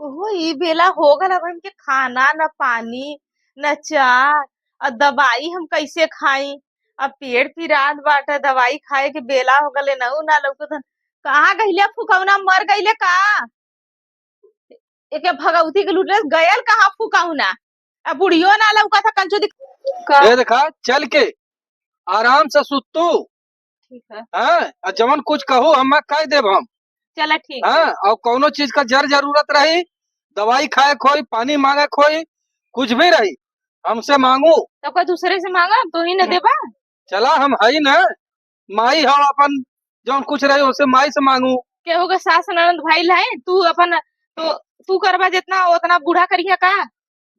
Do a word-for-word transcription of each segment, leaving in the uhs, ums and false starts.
ओहो, ई बेला हो गल, अब हमके खाना, न पानी, न चाय, अ दवाई हम कैसे खाई? अब पेट पिरात बाटे, दवाई खाए के बेला हो गले, नऊ ना लौकत हन। कहाँ गइले फुकौना, मर गइले का? एके भगवती के लूटे गयल कहाँ फुकौना? अब बुढ़ियो ना लौकत है, कंचू दिख- का? ए देखा, चल के आराम से सुत तू। ठीक है। हाँ, और जवन कुछ कहू, हम कह देब हम। चला, ठीक है। हाँ, और कौनो चीज का जर जरूरत रही, दवाई खाए खोई, पानी मांगे खोई, कुछ भी रही, हमसे मांगू। तो कोई दूसरे से मांगा, तू ही न देबा? चला, हम हई न, माई हो अपन, जौन कुछ रही, ओसे माई से मांगू। केहू के सास ननद भाई लाए, तू अपन, तो तू करबा जितना, उतना बूढ़ा करिया का?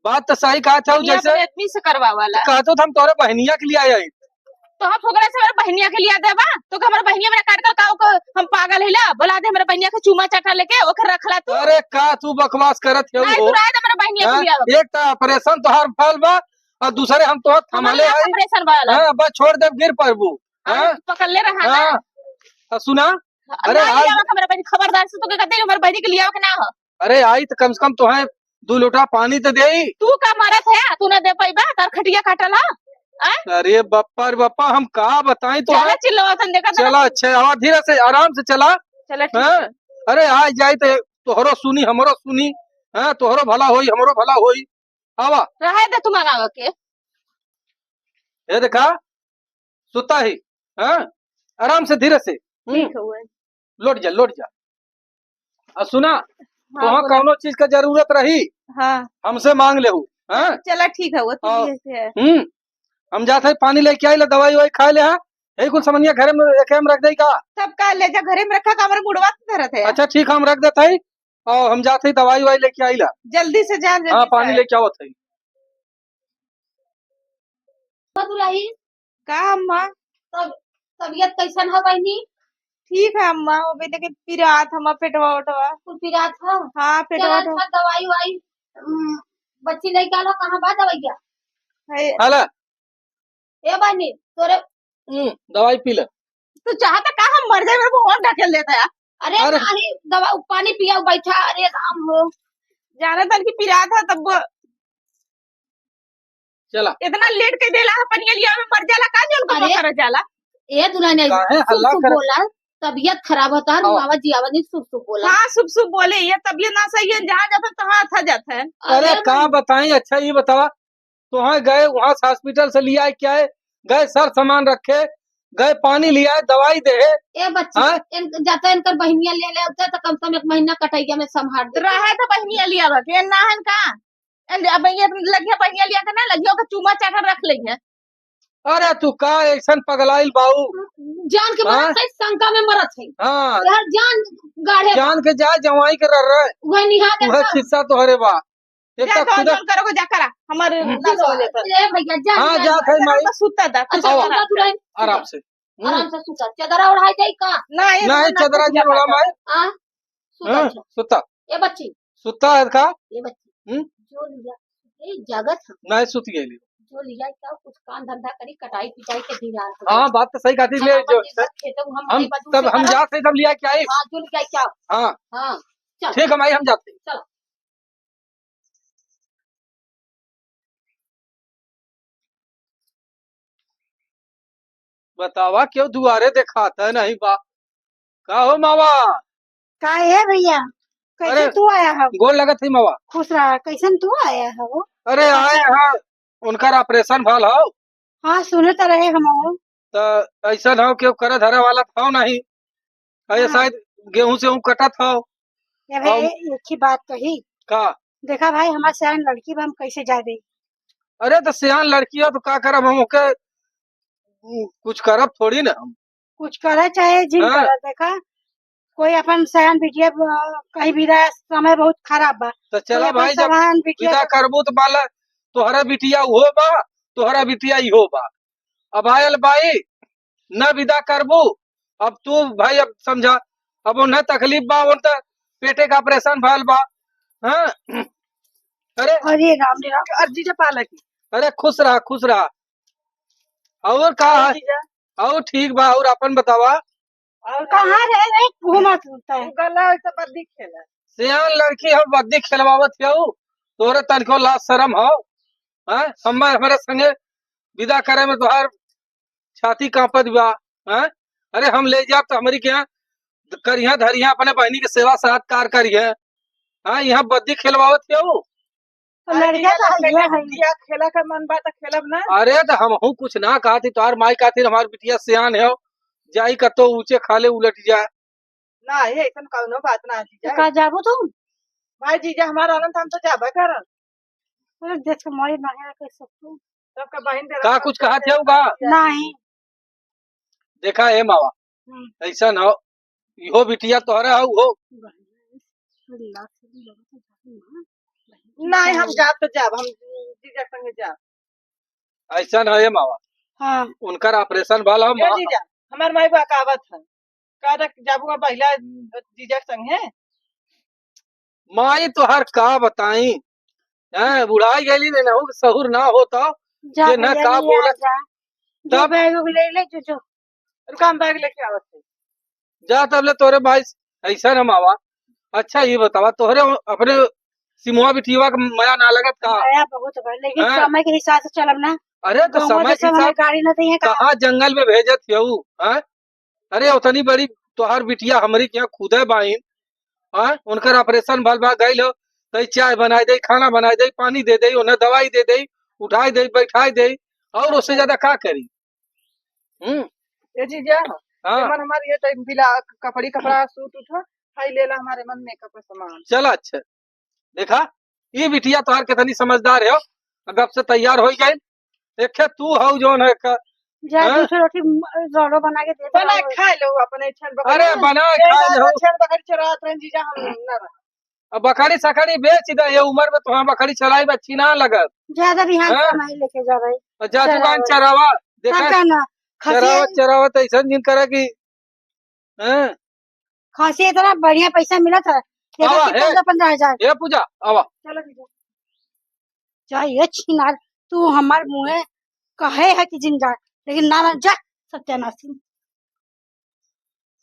बात तो सही कहा था, दुनिया जैसे भर आदमी से करवावाला। तो कहतो तो हम तोरे बहनिया के लिए आए हैं। तो हम ओकरा से हमारे बहनिया के लिए देबा, तो का हमारे बहनिया मेरा काट कर का ओकर हम पागल है ला? बोला दे हमारे बहनिया के चूमा चाटा लेके ओकर रखला तू। अरे का तू बकवास करत है नहीं, वो? तू रहे दे हमारे बहनिया के हाँ, लिए आवा। एक तो ऑपरेशन तोहार फल बा और दूसरे हम तोहर थमले हमारे है। ऑपरेशन वाला। हाँ, बस छोड़ दे, गिर पड़बू। अरे, हाँ? पकड़ ले रहा ना। हाँ। तो सुना, अरे, नहीं आज आवा हमारे बहनी, खबरदार से तो कहते हैं हमारे बहनी के लिए आवा के ना हो। अरे, आई तो कम से कम तोहे दू लोटा पानी तो देई। तू का मरत है, तू ना दे पाइबा, तार खटिया काटल है। आय? अरे बप्पा रे बप्पा, हम का बताई तो चला है। चिल्लावत हन, देखा चला, चला। अच्छा, आवा धीरे से, आराम से चला। चला, ठीक हाँ? है। अरे, आ जाई तो तोहरो सुनी, हमरो सुनी, हाँ, तोहरो भला होई, हमरो भला होई। आवा। रहे दे तू मंगावा के। ए देखा, सुता ही, हाँ? आराम से, धीरे से। हम्म। ठीक है, हुआ है। लौट जा, लौट जा। आ सुना, हाँ, तोहाँ बोला। कौनो चीज का जरूरत रही, हाँ। हमसे मांग लेहू, हाँ? चला, ठीक है, वो तो हाँ। जैसे है। हम्म, हम जात है, पानी लेके आई ला, दवाई ववाई खाए ले, हाँ? यही कुल सामानिया घरे में, रखे हम रख दई का? सब का ले जा, घरे में रखा का, हमारे मुड़वा तो धरत है। अच्छा, ठीक, हम रख देत है, और हम जात है, दवाई ववाई लेके आई ला। जल्दी से जा, जल्दी हाँ, से पानी आए। लेके आवत है। दुलही, का अम्मा? तब तबियत कैसन है बहनी? ठीक है अम्मा, वो भी लेकिन पिरात हमार पेटवा उठवा। कुल पिरात है? हाँ, पेटवा चला, उठवा। अच्छा, दवाई वाई, उम, बच्ची लेके आलो, कहाँ बा दवाइया? है। हला। ए बहनी, तोरे उम, दवाई पी ले। तू चाहता का हम मर जाए, मेरे मुंह ढकेल देता है? अरे अरे। नहीं, दवा, पानी पिया, बैठा, अरे राम हो। जाना था कि पिरात है तब वो चला। इतना लेट के देला है, पनिया लिया में मर जाला, का जल को अरे, पकड़ जाला? ए दुल्हन, काहे शुभ हल्ला शुभ कर- बोला, तबियत खराब होता है, आओ। मुआवा जियावा नहीं, शुभ शुभ बोला। हाँ, शुभ शुभ बोले, ये तबियत ना सही है, जहाँ जाता है, तहाँ था जाता है। अरे, अरे का भाई। बताई, अच्छा, ये बतावा, तोहाँ गए, वहाँ से हॉस्पिटल से लिया है, क्या है, गए, सर सामान रखे, गए, पानी लिया है, दवाई दे है। ए बच्ची, हाँ? इन, जाता इनकर बहिनिया ले ले, तो कम से कम एक महीना कटैया में संभाल दे। रहे तो बहिनिया लिया बा, के ना है का? एन-, अब ये लगिया बहिनिया लिया के ना लगिया, ओके चूमा चाकर रख लेंगे। अरे तू का ऐसन पगलाइल बाऊ? जान के हाँ? मारा सही शंका में मरत है। हाँ। यार जान गाड़े जान के जा जवाई के रह रहे। वह निहा दे वह तो। खिस्सा तोहरे बा। एक जा तो तो खुदा जौन करोगे जा करा, हमारे हम्म। ना समझ आता। ए भैया, जा, हाँ, जा, जा, जा, जा। माई। बस सुता दा, कुछ अच्छा, आओ। सुता तू रहे। आराम से। हम्म। आराम से सुता। चदरा ओढ़ाई जाई का? ना, ये नहीं, ना, चदरा कुछ जी ना ओढ़ा पाता। माई। हाँ? सुता, हाँ, अच्छा। सुता। ए बच्ची। सुता है का? ए बच्ची। हम्म? जो लिया, ए जगत हम। नहीं, सुत गई। जो लिया क्या, कुछ काम धंधा करी, कटाई पिटाई के दिन रात हाँ, बात तो सही कहती, ले जो, खेते में हम हम नहीं बदलू तब से हम करब। जाते हैं, तब लिया क्या है? हाँ, जो लिया क्या? हाँ। हाँ, चल। ठीक है माई, हम जाते हैं। चल। बतावा, क्यों दुआरे देखाता नहीं बा? का हो मावा? का है भैया, कैसे अरे, तू आया हो? गोल लगत है मावा। खुश रहा, कैसन तू आया हो? अरे आए हैं, उनकर ऑपरेशन भल हो। हाँ, सुने तो रहे हम हो। तो ऐसा हो, क्यों करे धरे वाला था नहीं। अरे हाँ। शायद गेहूं से हूं कटत हो। ए भाई, और एक ही बात कही। का? देखा भाई, हमार सियान लड़की बा, हम कैसे जा दे? अरे तो सियान लड़की हो तो का करब हम ओके, उ, कुछ करब थोड़ी ना हम। कुछ करे चाहे जिन हाँ। करे, देखा, कोई अपन सियान बिटिया ब-, कहीं भी रहे, समय बहुत खराब बा। तो चला कोई अपन भाई, जब सियान बिटिया विदा के करबू तो माला तोहरा बिटिया उहो बा, तोहरा बिटिया इहो बा। अब आयल बाई, न विदा करबू, अब तू भाई अब समझा, अब उन्हें तकलीफ बा, उन त पेटे का ऑपरेशन भयल बा। हाँ? अरे, अरे राम रे राम, अर्जी जपा लगी। अरे खुश रहा, खुश रहा। और का हाँ है? जीजा। और ठीक बा, और अपन बतावा? और कहाँ रे, रे, घूमत होता है? गला ऐसा बद्दी खेला। सियान लड़की हो, बद्दी खेलवावत हो, तोरे तनिको लाज शरम हो? हैं? हम्मे, हमरे संगे विदा करे में तोहार छाती कांपत बा, हैं? अरे हम ले जाब त हमरी के यहाँ करिया धरिया, अपने बहिनी के सेवा सत्कार करिया, हैं? यहाँ बद्दी खेलवावत हो? तो अरे लड़का जीजा, तो लड़का हइये है। बिटिया खेला का मन बा त खेलब ना। अरे त हमहू कुछ ना कहती, तोहार माई कहती हमार बिटिया सियान है, जाई कतो ऊंचे खाले उलट जाए। ना, ये ऐसन कौनो बात ना है तो जीजा। का जाबो तुम? भाई जीजा हमार आनंद हम तो जाबे करब। अरे देख के माई ना है कैसे तू। सबका बहिन दे का रहा, कुछ सबका कहत है का? नहीं। देखा ए मावा, हम्म। ऐसा न हो, इहो बिटिया तोहरा हो, हो। नहीं, हम जाब तो जाब, हम जीजा संगे जाब। ऐसा न हो ए मावा। हाँ। उनकर ऑपरेशन भल हो, ए मा- जीजा, हमार माई बा कहावत है, का रख जाबू बहिला जीजा संगे। माई तोहार का बताई, हैं, बुढ़ाई गइली ने, नहु के सहूर ना होता, जा जे ना भैया, का ले आ बोलत। जा। जो तब बैग उग ले ले, जो, जो। रुका, हम बैग लेके आवत है। जा तब ले तोरे माई ऐसा न मावा। अच्छा, ये बतावा, तोहरे अपने सिमुआ बिटिया के मया ना लगत का? मया बहुत बा, लेकिन हैं? समय के हिसाब से चलब ना। अरे, तो गाँव समय के के हिसाब गाड़ी ना दिए का? कहाँ जंगल में भेजत हऊ, हैं? अरे, उतनी बड़ी तोहार बिटिया हमरी के यहाँ खुदे बाइन, हाँ? उनकर ऑपरेशन भल बा, गइल हो, तई चाय बनाई दे, खाना बनाई दे, पानी दे दे, उन्हें दवाई दे दे, उठाई दे, बैठाई दे, और उससे ज्यादा का करी? हम्म। ए जीजा, हाँ। एमन हमार ये टाइप बिला कपड़ी, कपड़ा, सूट उठ, हाई लेला हमारे मन मेकअप का सामान। चला, अच्छा, देखा, ये बिटिया तोहार कितनी समझदार है, गप से तैयार हो गई। एक है तू हऊ जौन है का, जा, हैं? दूसरे रोटी म-, रोलो बना के दे दे, बना रोलो। खा लो अपने छन बकरी अरे, में। बना ये खा लो। छन बकरी चरात रहन जीजा, हम ना रह। अब बकरी सकरी बेच दे, ये उम्र में तोहार बकरी चराई में अच्छी ना लगत। ज्यादा बिहान हैं? से नहीं लेके जा भाई। और जा तू चरावा। कान चरावा, देखा, तब का ना, खसी चरावा, चरावा तो ऐसा जिन करा कि, हैं? खसी इतना बढ़िया पैसा मिला था, ये आवा, तो हे। पन्द्रह, पन्द्रह हजार। हे पूजा, आवा। चलो जीजा। जा, ये छिनार, तू हमार मुँहे कहे है कि जिन जा, लेकिन ना, ना, जा, सत्यानाशी।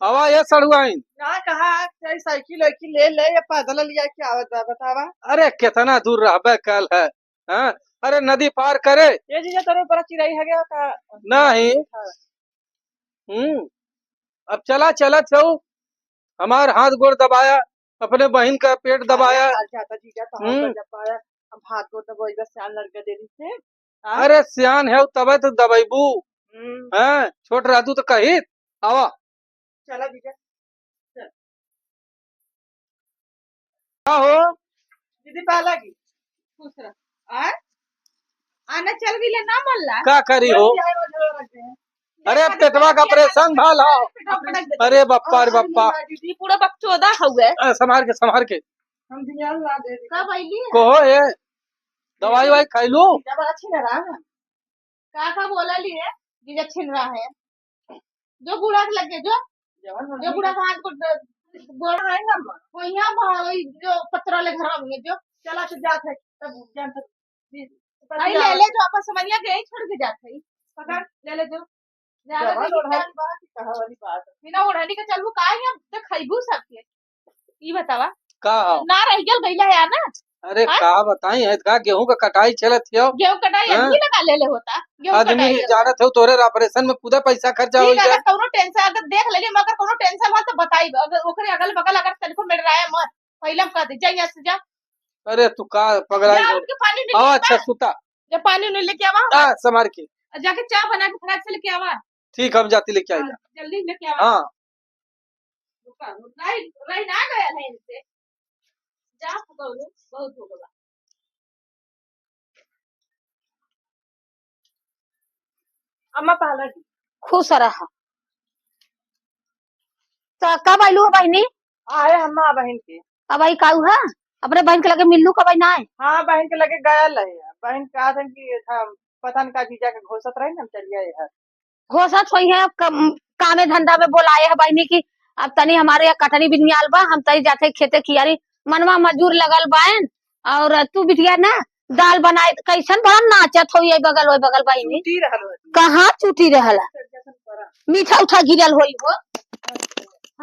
आवा, ये सड़ुआइन। ना कहा, चाहे साइकिल वाइकिल ले ले या पैदल लिया के आवत बा, बतावा। अरे, कितना दूर रहबे कल है, हाँ? अरे, नदी पार करे। ये जीजा, तोरे ऊपर चिड़ई है गया का? नहीं। हाँ। हम्म, अब चला, चला छऊ, हमार हाथ गोड़ दबाया, अपने बहिन का पेट दबाया। अरे, अच्छा, तो जीजा, तो हम्म। हम जब पाया, हम हाथ गोड़ दबाई, बस चार लड़का दे दी थे। हाँ? अरे, सियान है, तबे तो दबाइबू। हम्म। हैं, छोट रहतू तो कही, आवा। चला जीजा, चल। का हो? दीदी, पाला की। खुश रह। आय? आना चल गइले ना मल्ला। का करी हो? अरे, पेटवा का ऑपरेशन भल हो। अरे बप्पा रे बप्पा। दीदी, पूरा बकचोदा हउए। ए, संभार के, संभार के। हम ध्यान ना दे। कब अइली? कहो ए, दवाई वाई खइलू? जब अच्छी ना रहा। का का बोला लिए? जीजा छिन रहा है। जो बूढ़ा के लगे, जो, जवन जो बूढ़ा के हाथ को द-, गोड़ है ना, वो यहाँ बा, वही जो पत्रा ले घर में, जो चला तो जात है, तब जान तक, अरे ले ले, जो अपन समझिया के यही छोड़ के जात है, पकड़, ले ले जो, ज्यादा जवन नहीं ओढ़ा जान बा। कि कहा वाली बात है। बिना ओढ़नी के चलबू का, यहाँ तो खइबू सबके। ई बतावा। का हो? ना रह गल गइला है यार ना। अरे हाँ? का बताई, है का गेहूं का कटाई चलत हियो? गेहूं कटाई हाँ? आदमी लगा ले ले होता। गेहूं आदमी कटाई है। जानत हो तोरे ऑपरेशन में खुदा पैसा खर्चा हो ठीक है, जाए। अगर कौनो टेंशन, अगर देख लेली, मगर कौनो टेंशन हो तो बताई, अगर ओकरे अगल बगल अगर तनिको मेड़ रहा है मत, पहले हम कह दे, जा यहाँ से जा। अरे तू का पगला जा, है? उठ के पानी उनी आवा, लेके अच्छा आ। सुता। जब पानी उनी लेके आवा, आ, संभार के। और जाके चाय बना के फटाक से लेके आवा। ठीक, हम जाती लेके आई। हाँ, जल्दी लेके आवा। हाँ। रुका, रुका, रही, रही ना गया है इनसे। जा, पकड़ो, बहुत हो गया। अम्मा पहला जी। खुश रहा। तो कब आइलू हो बहिनी? आए अम्मा बहिन के। अब आई काऊ है? अपने बहिन के लगे मिललू कब आई ना आए? हाँ, बहिन के लगे गया है। बहिन कहा था कि था, पता न का जीजा के घोषत रहे ना, हम चलिए यार। घोषत होई है, कम, कामे धंधा में बोलाए है बहिनी की, अब तनी हमारे यहाँ कटनी बिनियाल बा, हम तनी जाते खेते कियारी, मनवा मजूर लगल बाएन, और तू बिटिया ना दाल बनाए, कैसन बड़ा नाचत हो ये बगल, ओए बगल बहिनी। चूटी रहल हो। कहाँ चूटी रहल है? मीठा उठा गिरल होई हो।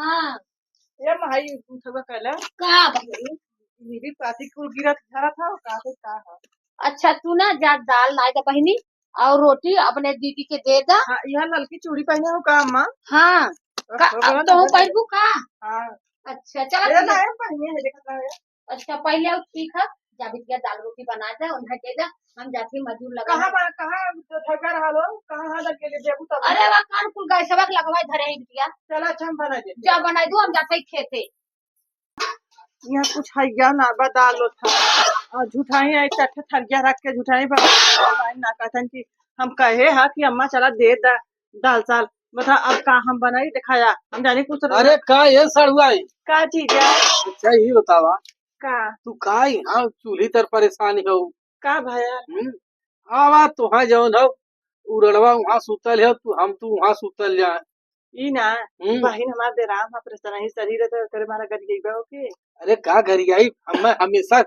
हाँ। ए माई, उठवा कहला। का बहिनी? मेरी पाती कुल गिरत झरत है, का से का है? अच्छा, तू ना जा, दाल ला दे बहिनी, और रोटी अपने दीदी के दे दा। हाँ, यह ललकी चूड़ी पहने हो का अम्मा? हाँ। अब का, हो गया अब ना तो हो घर। पहिरबू का? हाँ। अच्छा, चला ए, ठीक है। ना, ए, पहने है, देखत रहे। अच्छा, पहले आओ, ठीक है, जा बिटिया, दाल रोटी बना दे, उन्हें दे दे, हम जाते हैं मजूर लगा कहाँ दे। बा-, कहाँ धगा रहा लो? कहाँ हाथ अकेले देबू तब? अरे, वह कान कुल गैसवा के लगवाए धरे हैं बिटिया। चला, अच्छा, हम बना देते जा हैं। बनाई दू, हम जाते हैं खेते। यहाँ कुछ है या ना, बा दाल होत है। और झूठाई है, एक ठे थरिया रख के झूठाई बा-, ना कहतन कि हम कहे हा कि अम्मा चला दे दा दाल चाल। बता अब का हम बनाई, दिखाया, हम जाने कुछ तो अरे का ये सड़ुआई? का चीज है? अच्छा, ये बतावा, का? तू का यहाँ चूल्ही तर परेशान हो? का भया? हम्म? आवा, तुहा जौन हो, उड़ड़वा वहाँ सुतल है, तू, हम तू वहाँ सुतल जाए। ई ना, हम्म। बहिन हमार देराम है, परेशान ही शरीर है, तो करे मारा गरियाई बा ओके। अरे का गरियाई, हम हमेशा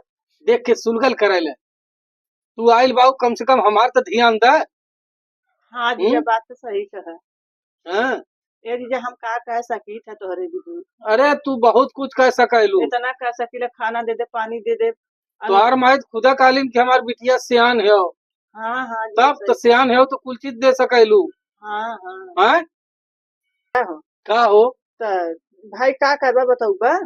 देख के सुलगल करे ले। तू आइल बाऊ, कम से कम हमार तो ध्यान दे। हाँ जीजा, हम्म? बात तो सही कहा। हाँ। ए जीजा, हम का कह सकी था तोहरे विरुद्ध? अरे तू बहुत कुछ कह सकैलू। इतना कह सकीला, खाना दे दे, पानी दे दे। अरे तोहार माई तो खुदा कालिन के हमार बिटिया सियान है। हाँ, हाँ, जी, तब तो सही। सियान है तो कुल चीज दे सकैलू। हाँ, हाँ। हैं? का हो? का हो? त भाई का करबा बताऊ बा?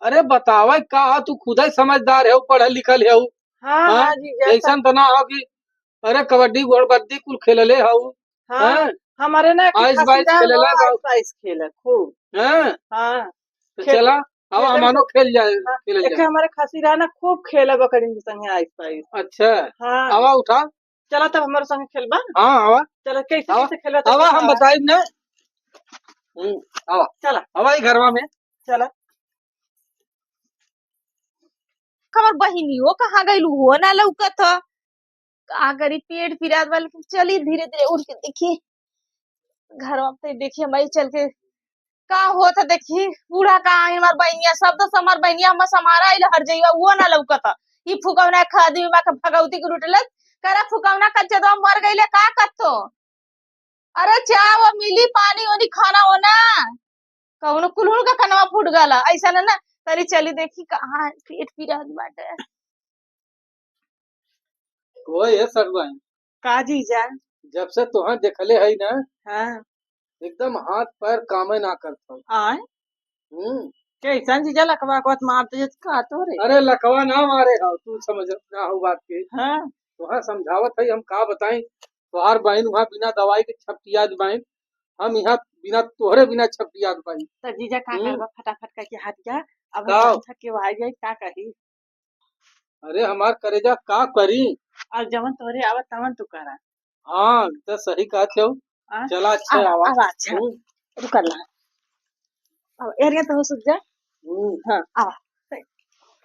अरे बतावा का, तू खुदै समझदार है, पढ़ल लिखल है। हाँ, हाँ? हाँ, जीजा, ऐसन तो ना हो कि अरे कबड्डी गोड़बड्डी कुल खेलले हऊ। हाँ, हैं? हमारे ना एक आइस बाइस खसीदार खेलेला हो, का? आइस पाइस खेला खूब। हैं? हाँ। तो खेल-, चला, अब खेल-, हमारो खेल जाए, हाँ, खेल एक जाए। हमारे खसीदार ना खूब खेला बकरिन के संगे आइस पाइस। अच्छा। हाँ। आवा उठा। चला तब हमारे संगे खेलबा। हाँ, आवा। चला कैसे, आवा। कैसे खेलबा तब आवा, हम बतावा। बताइब ना। हम्म, आवा। चला। आवा ई घरवा में। चला। हमार बहिनियो कहाँ गइल, उहो ना लौकत ह। का करी, पेट पिरात बा, लेकिन चली धीरे धीरे उठ के देखी घरवा पे, देखी हमारी चल के का होत ह, देखी बूढ़ा कहाँ है हमार बहिनिया, सब तो हमार बहिनिया हम सम्हारा आइल हर जइवा, उहो ना लौकत ह। ई फुकौना खादी में के भगौती के लुटलत, करा फुकौना का चदवा मर गइले का कत्तो। अरे चाह वो मिली, पानी ओनी खाना हो ना। कौनो कुल्हुल का कनवा फूट गला, ऐसा ना ना। तरी चली देखी कहाँ है, पेट पिरात बाटे। ओए, ए सड़ुआइन। का जीजा? जब से तोहां देखले हई ना, हाँ। एकदम हाथ पैर कामे ना करत हौ। आय? हम्म। कैसन जीजा लकवा को मारते जत का तोरे? अरे लकवा ना मारे हौ, तू समझ ना हो बात के। हाँ। तोहां समझावत हई, हम का बताई, तोहार बहिन वहाँ बिना दवाई के छपटियात बाइन, हम यहाँ बिना तोहरे बिना छपटियात बाइन। त जीजा का हम्म। करबा, फटाफट करके हट जा, अब का? हम थक के आ जाई, का कही? अरे हमार करेजा का करी? अब जवन तोहरे आवत तवन तू करा। हाँ, त सही कहत हो। हाँ? चला अच्छा आवा, आवा। आवा, अच्छा। हम्म। रुका ला। अब एरिया तो हो सुत जा। हम्म। हाँ, आवा।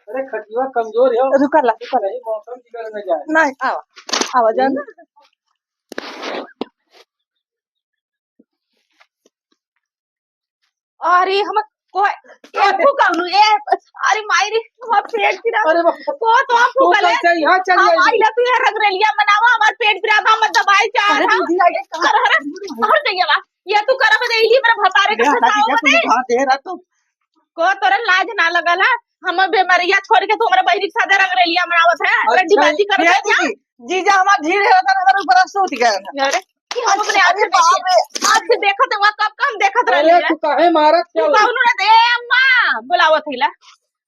अरे खटिया कमजोर हो। रुका ला, रुका ला। कहीं मौसम बिगड़ न जाए। नहीं, आवा। आवा, जा ना। हम्म। अरे हम को, ए फुकौनू, ए, अरे माई रे, हमार पेट पिरा। अरे बाप रे। को तो हम तू फुकले। कैसे यहाँ चली हम आई? आइला तू यहाँ रगरेलिया मनावा, हमार पेट पिरा था, हम दवाई चाह अरे रहा। दीदी, आगे कहाँ? अरे, अरे, हर जगह बा। ये तू करब दे, इही मेरा भतारे के ये हटा के सताओ क्या दे। तुम उधार दे रहा तो? को तोरे लाज ना लगल है? हम बेमरिया छोड़ के तू हमारे बहिनी के साथे रगरेलिया मनावत है, अच्छा, रड्डीबाजी करत ये है क्या? दीदी, जीजा हमार धीरे होता ना, हमारे ऊपर सूत गए ना। अरे, कि हम अपने आँख अरे से बाप देखे, रे। आँख से देखत हुआ, कब कब देखत अरे, रहले? तू काहे मारत तू क्या हो? कौनो ना दे, अम्मा, बुलावत हिला।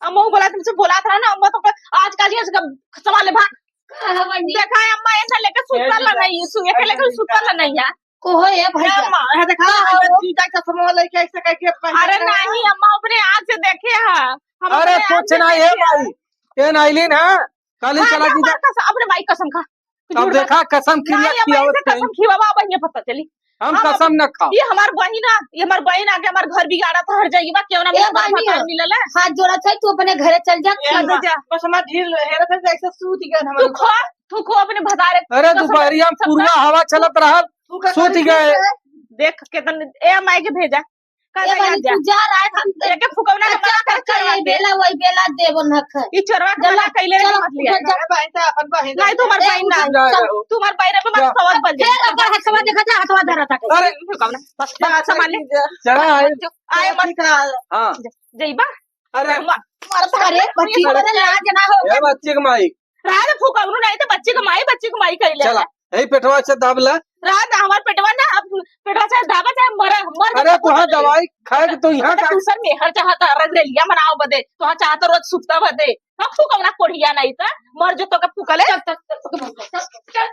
अम्मा वो बोला, तुमसे बोला था ना, अम्मा तो आजकल ये सब संभाल ले, भाग। कहाँ बनी? देखा है अम्मा, ऐसा लेके सुतल नहीं, सु-, ऐसे लेके सुतल नहीं है। को हो ए भैया? ए अम्मा, यहाँ देखा, का हो? जीजा चश्मा लेके ऐसे करके पहने अरे हैं। नहीं, अम्मा अपने आँख से देखे हैं। हम अरे अपने आँख कुछ से नहीं है देखे हैं। भाई, तेन आइलिन है, काली आज चला हमार जीजा। कसम, अपने माई कसम खा। अब झूठ मत। देखा, कसम खिया नहीं, अब खियावत ऐसे कसम खियावा, अब ये पता चली। हम हम कसम न खाओ। ये हमार बहिन है, ये हमार बहिन आके हमार घर बिगाड़ा था, हर जगह बा, केवना ए मेरे बहिन, भतार मिलल है। हाथ जोड़ा था, तू अपने घरे चल जा, ए खा। जा। बस हमार ढील हेरत है, जैसे सूत गए हमारे तू खो, ऊपर। तू खो अपने भतारे अरे कसम, दुपहरिया में कसम पुरवा खा। हवा चलत रहल, तू का सूत करी गए। है? देख केतन, ए माई के भेजा। का ए बहिनी, जा? तू जा रहा है, हम एके फुकौना के मना कर चोरवा के। बेला, वही बेला देबो न खाए। ई चोरवा के मना कइले रही, मत लिया। अरे बहिन, तो अपन बहिन नहीं, तुम्हार बहिन नहीं। जा रहो। तुम्हार बहिन अबे मत सवाल बन जाए। फिर ओकर हथवा देखा था, हथवा धरा था। अरे, फुकौना, बस, बस, संभाल ले। चढ़ा है। आए मत। हाँ। जइबा? अरे। मारत हरे, बच्ची, अरे, लाज ना हो। ए बच्ची के माई। रात फुकौनो नहीं तो बच्ची के माई, बच्ची के माई कइले। चला, यही पेटवा से दाब ला। रात हमार पेटवा ना, अब पेटवा से दाबा चाहे मर, मर अरे, तोहार दवाई खाए के तो यहाँ का दूसर में हर चाहता रगड़े लिया मनाओ बदे, तोहार चाहता रोज सुखता बदे। हम फुकौना कोढ़िया नहीं था, मर जो तो के फुकले। चल, चल, चल, चल, चल।